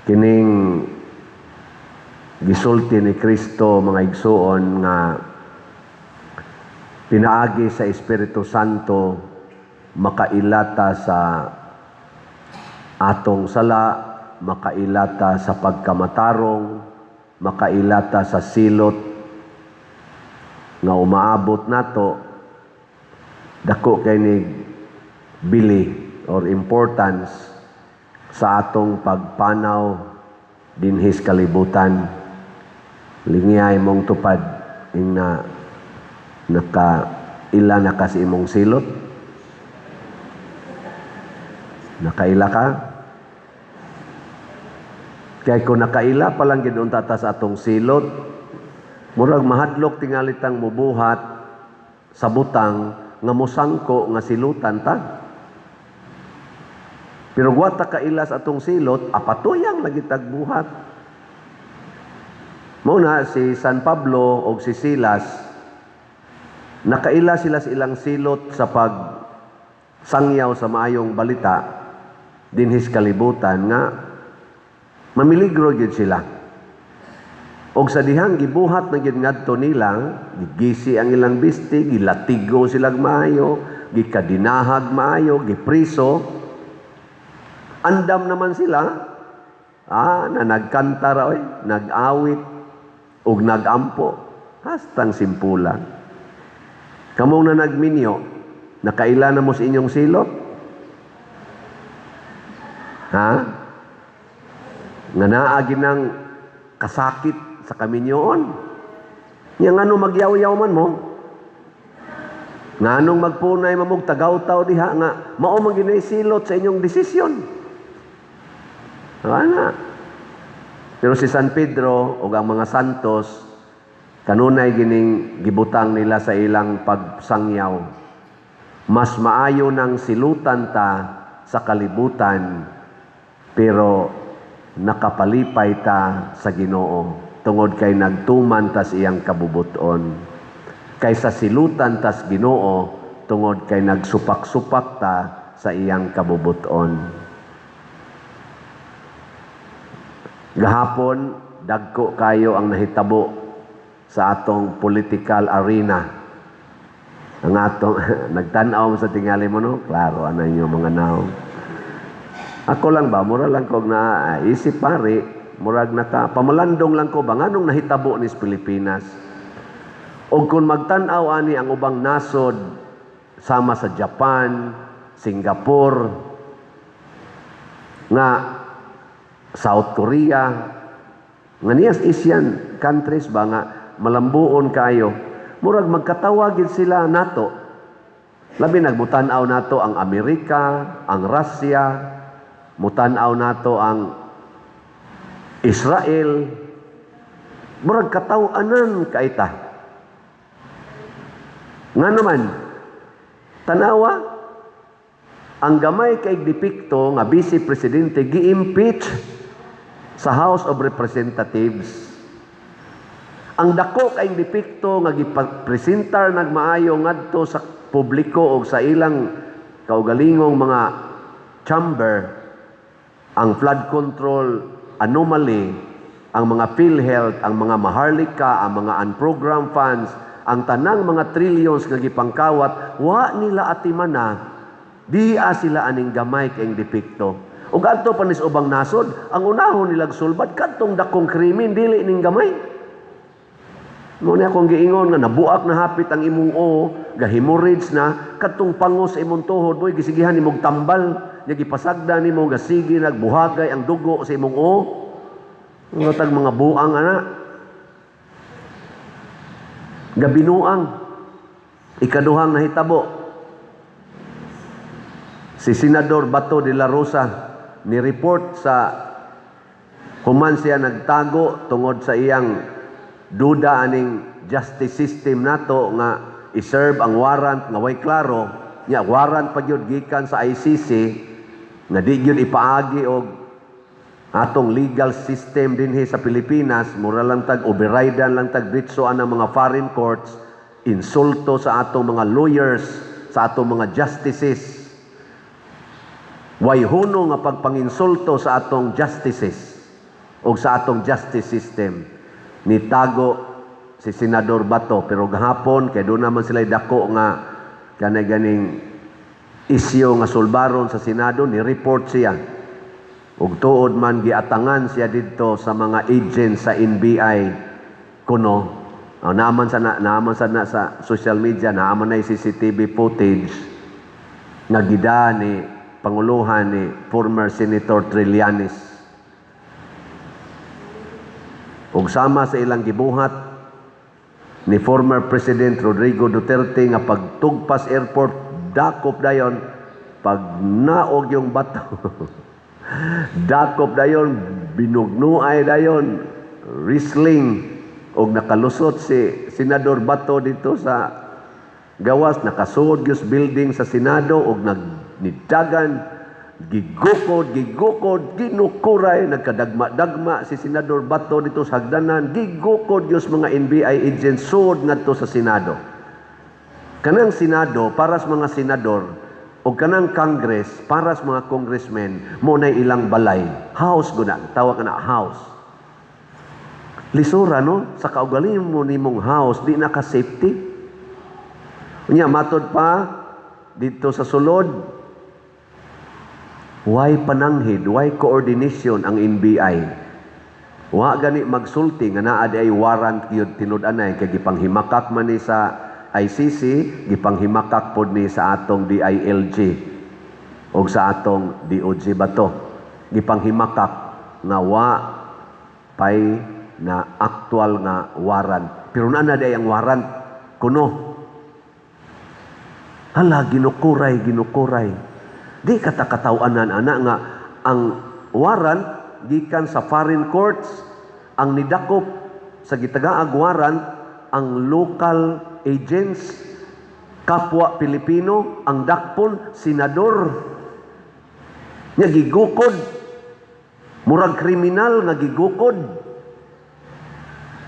Kining gisulti ni Kristo, mga igsuon, nga pinaagi sa Espiritu Santo makaila ta sa atong sala, makaila ta sa pagkamatarong, makaila ta sa silot nga umaabot nato, dako kay ni bili or importance sa atong pagpanaw dinhis kalibutan. Lingiyay mong tupad ing na nakaila na ka sa imong silot. Nakaila ka? Kaya kung nakaila pa lang gid unta ta sa atong silot, murag mahadlok tingali tang mubuhat sa butang nga mosangko nga silutan ta. Pero wa ta kaila sa atong silot, apatuyang lagi tag buhat. Mao na si San Pablo og si Silas, nakaila sila sa ilang silot sa pag sangyaw sa maayong balita dinhis kalibutan nga mamiligro gyud sila. Og sa dihang gibuhat na gyud ngadto nila, gigisi ang ilang bisti, gilatigo silag maayo, gikadinahag maayo, gipriso. Andam naman sila, na nagkanta ra oy, nag-awit ug nagampo hastang simpulan. Kamong na nagminyo, nakaila na mo sa inyong silot? Ha? Nga naa ginang kasakit sa kaminyoon. Nya ngano magyaw-yaw man mo? Nganong magpunay mamog tagaw-taw diha nga mao man ginay silot sa inyong desisyon? Wala. Pero si San Pedro o ang mga santos, kanunay gining gibutang nila sa ilang pagsangyaw. Mas maayo nang silutan ta sa kalibutan, pero nakapalipay ta sa Ginoo tungod kay nagtuman tas iyang kabubuton. Kaysa silutan tas Ginoo tungod kay nagsupak-supak ta sa iyang kabubuton. Gahapon, dagko kayo ang nahitabo sa atong political arena. Ang atong nagtan-aw sa tingali mo, no? Klaro ana inyo mga naong. Ako lang ba, mura lang kog na isip pare, murag naka pamalandong lang ko ba nganong nahitabo ni Pilipinas. Og kung magtan-aw ani ang ubang nasod sama sa Japan, Singapore, nga South Korea, nga niyas Asian countries ba nga malambuon kayo, murag magkatawagin sila nato. Labi nagmutan-aw nato ang Amerika, ang Russia, mutan-aw nato ang Israel, murag kataw-anan kaita. Nga naman, tanawa, ang gamay kay depikto nga vice presidente gi-impeach sa House of Representatives. Ang dako kay depikto nga gipresentar nagmaayo ngadto sa publiko og sa ilang kaugalingong mga chamber ang flood control anomaly, ang mga PhilHealth, ang mga Maharlika, ang mga unprogrammed funds, ang tanang mga trillions nga gipangkawat, wa nila atimana, diya sila aning gamay kayong depekto. Ug adto pa nis ubang nasod, ang unahon nilag sulbad kadtong dakong krimen dili ning gamay. Mo ni akong giingon nga nabuak na hapit ang imong o, gahemorrhage na kadtong pangos sa imong tuhod, boy gisigihan nimong tambal, nya gipasagda nimo gasigi nagbuhagay ang dugo sa imong o. Nga tag mga buang ana. Gabinuang. Ikaduhang nahitabo. Si Senador Bato de la Rosa ni report sa human siya nagtago tungod sa iyang duda aning justice system nato nga i-serve ang warrant nga way klaro nya warrant pa gyud gikan sa ICC nga di gyud ipaagi og atong legal system dinhi sa Pilipinas. Mura lang tag override lang tag diretso ang mga foreign courts, insulto sa atong mga lawyers, sa atong mga justices. Way huno nga pagpanginsulto sa atong justices. o sa atong justice system. Nitago si Senador Bato, pero gahapon kay doon naman sila dako nga kanay ganing isyu nga sulbaron sa Senado, ni report siya. Ug tuod man, giatangan siya didto sa mga agents sa NBI kuno. Oh, naaman sa na sa social media, naaman na CCTV footage nga gida ni panguluhan ni former Senator Trillanes. Ug sama sa ilang gibuhat ni former President Rodrigo Duterte nga pagtugpas airport, dakop dayon, pag naog yung bato, dakop dayon, binugnuay dayon, wrestling, og nakalusot si Senador Bato dito sa gawas, nakasuod gyud building sa Senado og nagnidagan, gigukod, gigukod, ginukuray, nagkadagma-dagma si Senador Bato dito sa hagdanan, gigukod gyud mga NBI agents suod ngadto sa Senado. Kanang Senado para sa mga senador o kanang Congress para sa mga congressmen, mo na ilang balay, house guna, tawag na house. Lisura, no? Sa kaugalingon mo nimong house, di na ka safety. Unya, matod pa dito sa sulod, why pananghid, why coordination ang NBI? Wa gani magsulti nga naa di ay warrant gyud tinud-anay kay gipanghimakak man ni sa ICC, gipanghimakak pod ni sa atong DILG o sa atong DOJ ba to. Gipanghimakak nga wa pay na actual nga warrant. Pero naa na di ang warrant kuno. Hala, ginukuray, ginukuray. Di katakatawanan ana nga ang warrant gikan sa foreign courts, ang nidakop sa gitagaag warrant ang local agents, kapwa Pilipino, ang dakpon senador nga gigukod, murag kriminal nga gigukod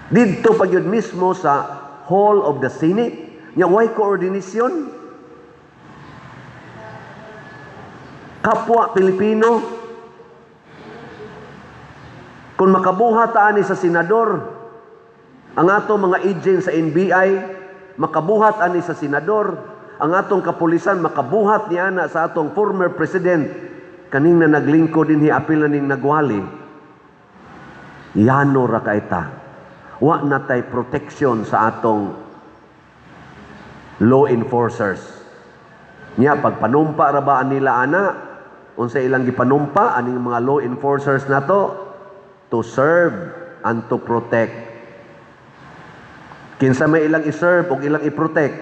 didto pa gyud mismo sa Hall of the Senate. Nya way coordination, kapwa Pilipino. Kung makabuhat ani sa senador ang ato mga agent sa NBI, makabuhat ani sa senador ang atong kapulisan, makabuhat ni ana sa atong former president kaning na naglingkod dinhi, apil na ning nagwali, yano ra kay ta. Wa na tay protection sa atong law enforcers. Nya pagpanumpa ra ba nila ana, unsa ilang gipanumpa aning mga law enforcers nato? To serve and to protect. Kinsa may ilang i-serve ug ilang i-protect?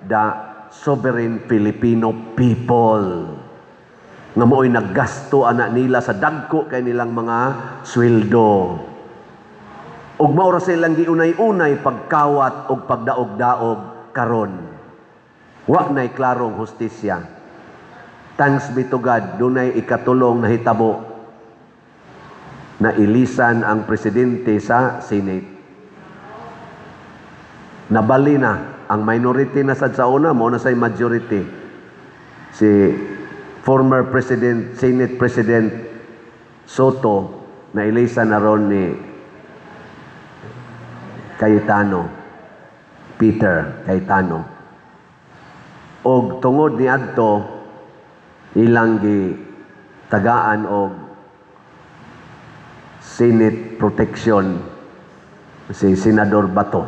The sovereign Filipino people nga mao'y naggasto ana nila sa dagko kay nilang mga sweldo. Ug mao ra silang giunay-unay pagkawat ug pagdaog-daog karon. Wa na'y klarong hustisya. Thanks be to God, dunay ikatulong nahitabo na ilisan ang presidente sa Senate. Nabali na ang minority na sad sa una, mao na say majority. Si former President, Senate President Sotto, na ilisan na ron ni Cayetano, Peter Cayetano. Og tungod ni adto, ilang gi tagaan og Senate protection si Senador Bato.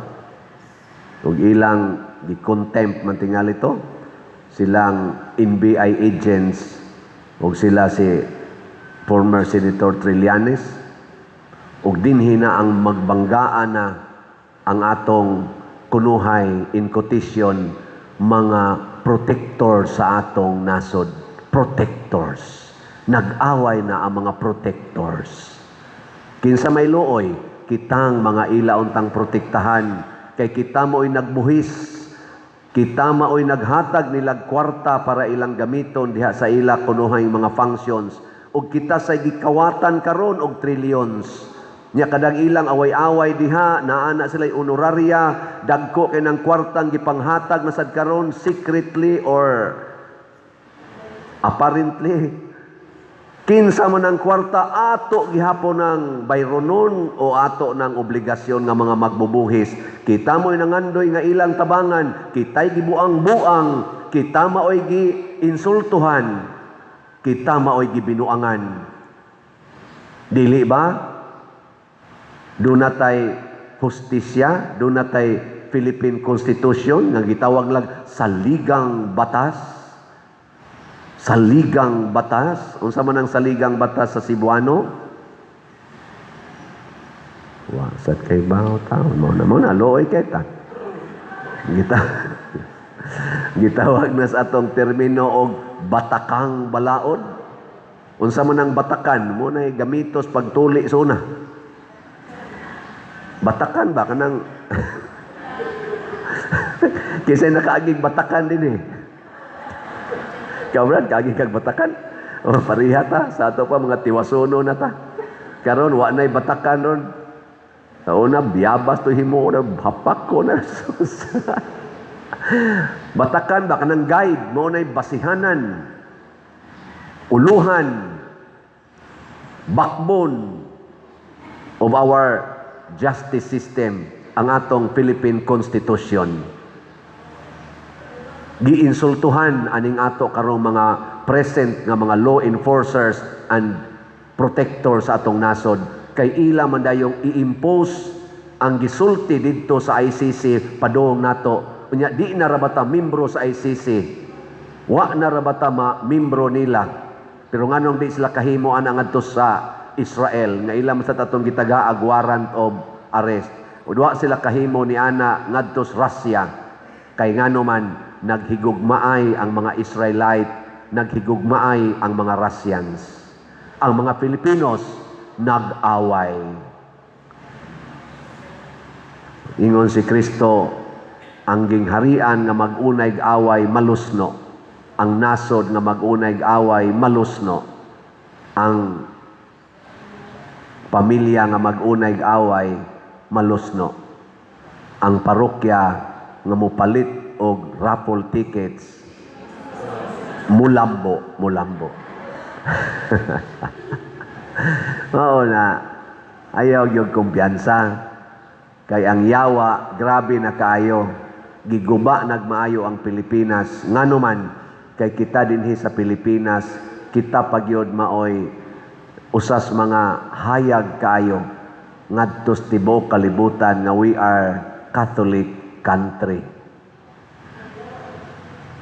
Ug ilang gi-contempt man tingali to silang NBI agents ug sila si former Senator Trillanes, ug dinhi na ang magbanggaan na ang atong kunuhay, in quotation, mga protector sa atong nasod. Protectors, nag-away na ang mga protectors. Kinsa may luoy? Kitang mga ila untang protektahan kay kita mo'y nagbuhis, kita mao'y naghatag nilag kwarta para ilang gamiton diha sa ila kunuhay mga functions, ug kita sa gikawatan karon og trillions. Nya kadang ilang away-away diha, naa na sila honoraria, dagko kay ng kwartang gipanghatag na sad karon secretly or apparently. Kinsa man ang kwarta, ato gihapon ng bayronon o ato ng obligasyon nga mga magbubuhis. Kita mo'y nangandoy nga ilang tabangan, kita'y gibuang-buang, kita mao'y gi-insultuhan, kita mao'y gibinuangan. Dili ba? Duna tay hustisya, duna tay Philippine Constitution nga gitawag lang saligang batas. Saligang batas. Unsa man ang saligang batas sa Cebuano? Wa sad kay bawo taon mo na looy kay ta. Gitawag na sa atong termino og batakang balaod. Unsa man ang batakan mo na gamitos pagtuli sa una. Batakan ba kanang Kinsay nakaagig batakan din eh. Ikaw, Brad, kaagi kag batakan. O, pareha ta. Sa ato pa, mga tiwasono na ta. Karon wa na'y batakan ron. Sa una, biyabas to himo na, hapak ko na. Batakan ba kanang guide, mao na'y basihanan, uluhan, backbone of our justice system, ang atong Philippine Constitution. Giinsultuhan aning ato karong mga present nga mga law enforcers and protectors sa atong nasod kay ila man dayong i-impose ang gisulti didto sa ICC padung nato. Unya di na ra bata membro sa ICC? Wa na ra bata ma membro nila? Pero nganong di sila kahimo ana ngadto sa Israel nga ila man sa atong gitagaag warrant of arrest? Wa sila kahimo ni ana ngadto sa Russia kay ngano man naghigugmaay ang mga Israelite, naghigugmaay ang mga Russians. Ang mga Filipinos nag-away. Ingon si Kristo, ang gingharian nga mag-unay away malusno. Ang nasod nga mag-unay away malusno. Ang pamilya nga mag-unay away malusno. Ang parokya nga mopalit og raffle tickets mulambo, mulambo. Oo na, ayaw yung kumpiyansa. Kay ang yawa, grabe na kaayo. Giguba nagmaayo ang Pilipinas. Ngano man, kay kita dinhi sa Pilipinas, kita pagyod maoy usas mga hayag kaayo ngadto sa tibuok kalibutan nga we are Catholic country.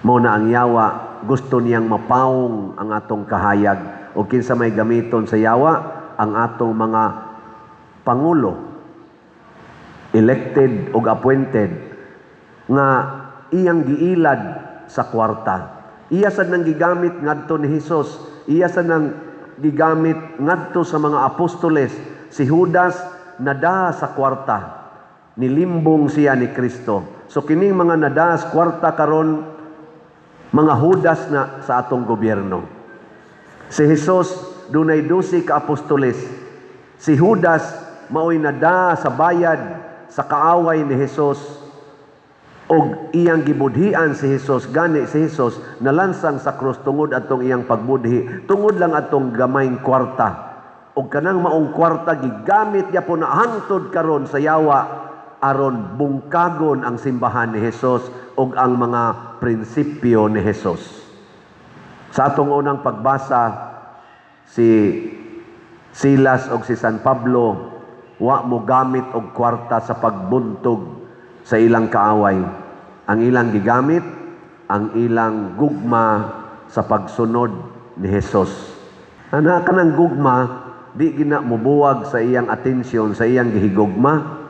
Mao na ang yawa, gusto niyang mapawong ang atong kahayag. O kinsa may gamiton sa yawa, ang atong mga pangulo, elected o appointed, nga iyang giilad sa kwarta. Iya sad nang gigamit ngadto ni Hesus, iya sad nang gigamit ngadto sa mga apostoles. Si Judas nada sa kwarta. Nilimbong siya ni Kristo. So kining mga nada sa kwarta karon, mga Judas na sa atong gobyerno. Si Jesus dunay 12 ka apostoles. Si Judas maoy nada sa bayad sa kaaway ni Jesus og iyang gibudhian si Jesus. Gani si Jesus nalansang sa krus tungod atong iyang pagbudhi, tungod lang atong gamayng kwarta. Og kanang maong kwarta gigamit gyapon na hangtod karon sa yawa aron bungkagon ang simbahan ni Jesus ug ang mga prinsipyo ni Jesus. Sa atong unang pagbasa, si Silas og si San Pablo wa mo gamit og kwarta sa pagbuntog sa ilang kaaway. Ang ilang gigamit, ang ilang gugma sa pagsunod ni Jesus. Ana kanang gugma, di gina mubuwag sa iyang atensyon, sa iyang gihigugma.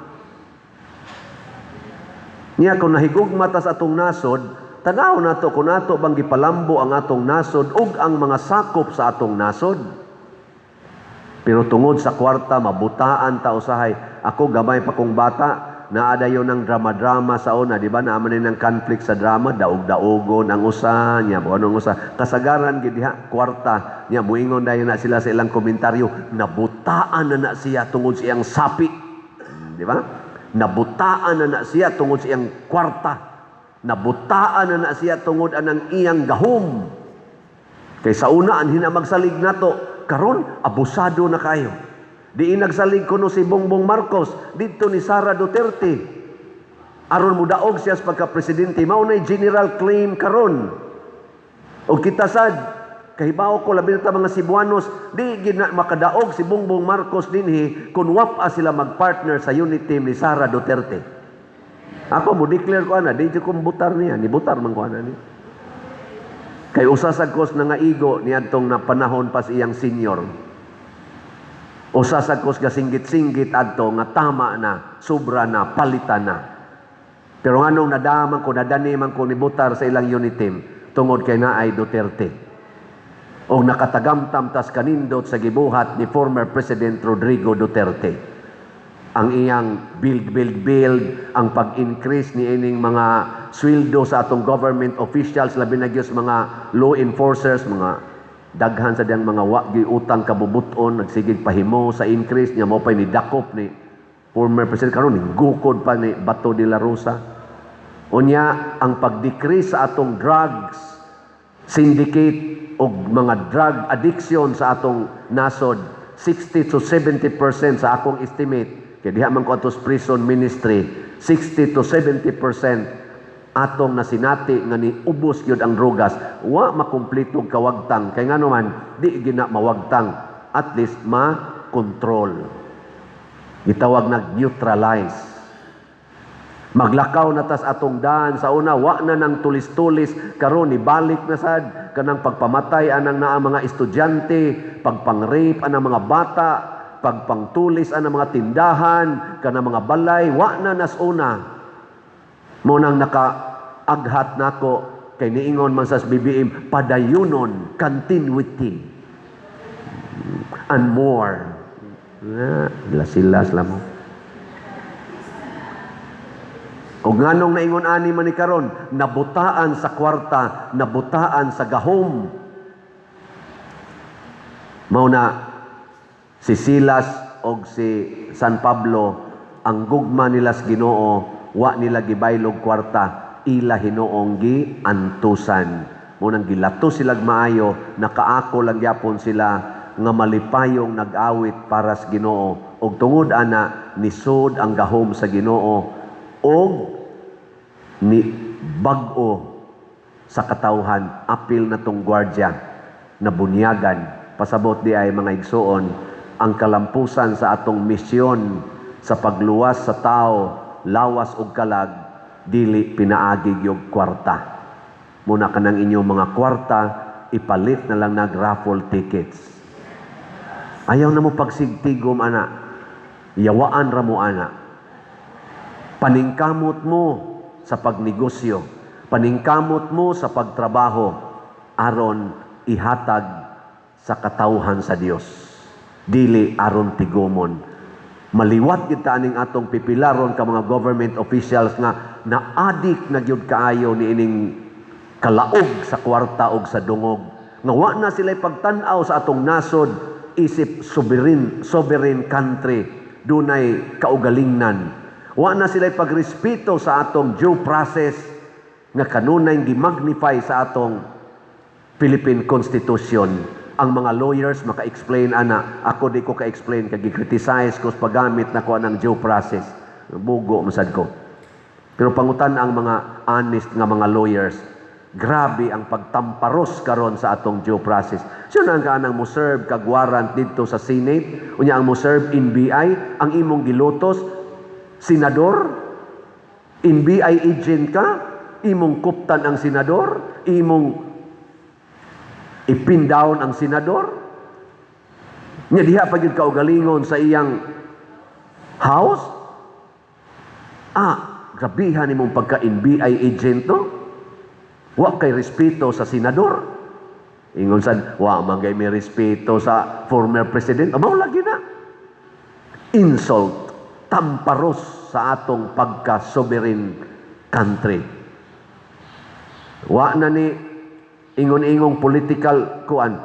Niya kung nahigugma ta sa atong nasod, tanaw nato kung nato bang gipalambo ang atong nasod ug ang mga sakop sa atong nasod. Pero tungod sa kwarta, mabutaan ta usahay. Ako gamay pa kong bata, naa dayon ng drama-drama sa una, di ba? Naa man ng conflict sa drama, daog-daogon ang usa, nya anong usa. Kasagaran gid diha kwarta, nya muingon dayon na sila sa ilang komentaryo, nabutaan na na siya tungod sa iyang sapi. Di ba? Nabutaan na na siya tungod sa iyang kwarta. Nabutaan na na siya tungod anang iyang gahom. Kay sa una, anhin na magsalig nato. Karon abusado na kayo. Diin nagsalig kuno si Bongbong Marcos didto ni Sara Duterte aron mudaog siya sa pagka-presidente. Mao nay general claim karon. Og kita sad kahibaw ko, labi na ta mga Cebuanos, di gid na makadaog si Bongbong Marcos dinhi kung wa sila magpartner sa unity team ni Sara Duterte. Ako mo declare ko ana, di jud ko butar niya, ni butar man ko ana niya. Kay usa sa kos nga igo niadtong na panahon pa sa iyang senior. Usa sa kos gasinggit-singgit adto nga tama na, sobra na, palitan na. Pero nganong nadaman ko, nadani man ko nibutar sa ilang unity team tungod kay naay Duterte. O nakatagamtam tas kanindot sa gibuhat ni former President Rodrigo Duterte. Ang iyang build, build, build, ang pag-increase ni ining mga sweldo sa atong government officials, labi na gyud sa mga law enforcers, mga daghan sa diyang mga wa utang kabubuton, nagsigig pahimo sa increase niya, mao pay ni dakop ni former President. Karon ni gukod pa ni Bato de la Rosa. Unya ang pag-decrease sa atong drugs syndicate o mga drug addiction sa atong nasod, 60 to 70% sa akong estimate, kay diha man ko atos prison ministry, 60 to 70% atong nasinati nga ni ubos gyud ang drogas. Wa makumpleto kawagtang kay ngano man di gina mawagtang, at least ma-control, gitawag nag neutralize. Maglakaw na tas atong daan sa una, wa na nang tulis-tulis. Karon ni balik na sad kanang pagpamatay anang naa mga estudyante, pagpang-rape anang mga bata, pagpangtulis anang mga tindahan, kanang mga balay, wa na nas una. Mo nang naka-aghat nako kay niingon man sa BBM, padayunon, continuity and more. Ah, silas mo. O nganong naingon ani man ni karon, nabutaan sa kwarta, nabutaan sa gahom. Mao na si Silas og si San Pablo, ang gugma nila sa Ginoo, wa nila gibaylog kwarta, ila Hinoong giantusan. Mao nang gilato silag maayo, nakaako lang gyapon sila nga malipayong nag-awit para sa Ginoo. Og tungod ana nisod ang gahom sa Ginoo og ni bag-o sa katawhan, apil na tong gwardya na bunyagan. Pasabot di ay, mga igsuon, ang kalampusan sa atong misyon sa pagluwas sa tao, lawas ug kalag, dili pinaagi yung kwarta. Muna kanang inyong mga kwarta, ipalit na lang nag raffle tickets. Ayaw na mo pagsigtigom ana, yawaan ra mo ana. Paningkamot mo sa pagnegosyo, paningkamot mo sa pagtrabaho, aron ihatag sa katawhan sa Dios. Dili aron tigomon. Maliwat gyud ta aning atong pipilaron ka mga government officials nga naadik na gyud kaayo ni ining kalaog sa kwarta og sa dungog. Nga wa na sila pagtan-aw sa atong nasod isip sovereign country, dunay kaugalingnan. Wa na sila pagrespeto sa atong due process nga kanunay gimagnify sa atong Philippine Constitution. Ang mga lawyers maka-explain ana, ako di ko ka-explain kay gi-criticize ko sa paggamit nako anang due process. Bugo masad ko. Pero pangutan ang mga honest nga mga lawyers, grabe ang pagtamparos karon sa atong due process. Siya na ang kaanang mo serve kag warrant didto sa Senate, unya ang mo serve NBI, ang imong gilutos senador, NBI agent ka, imong kuptan ang senador, imong ipin down ang senador. Nya diha pa gyud kaugalingon sa iyang house. Ah, grabihan nimong pagka NBI agent, no? Wa kay respeto sa senador. Ingon sad, wa man kay may respeto sa former president. Mao lagi na. Insult, tamparos sa atong pagka-sovereign country. Wa na ni ingon-ingong political kuan,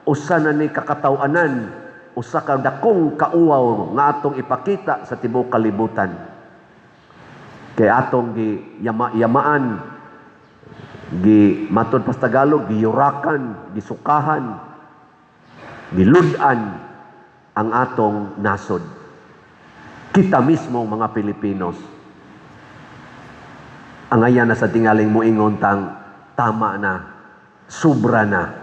usa na ni kakatawanan, usa ka dakong kauwaw nga atong ipakita sa tibuok kalibutan. Kay atong gi yamaan, gi matod pa sa Tagalog, giyurakan, gisukahan Gilud-an ang atong nasod. Kita mismo, mga Pilipinos. Angayan na sa tingaling moingon tang tama na, sobra na.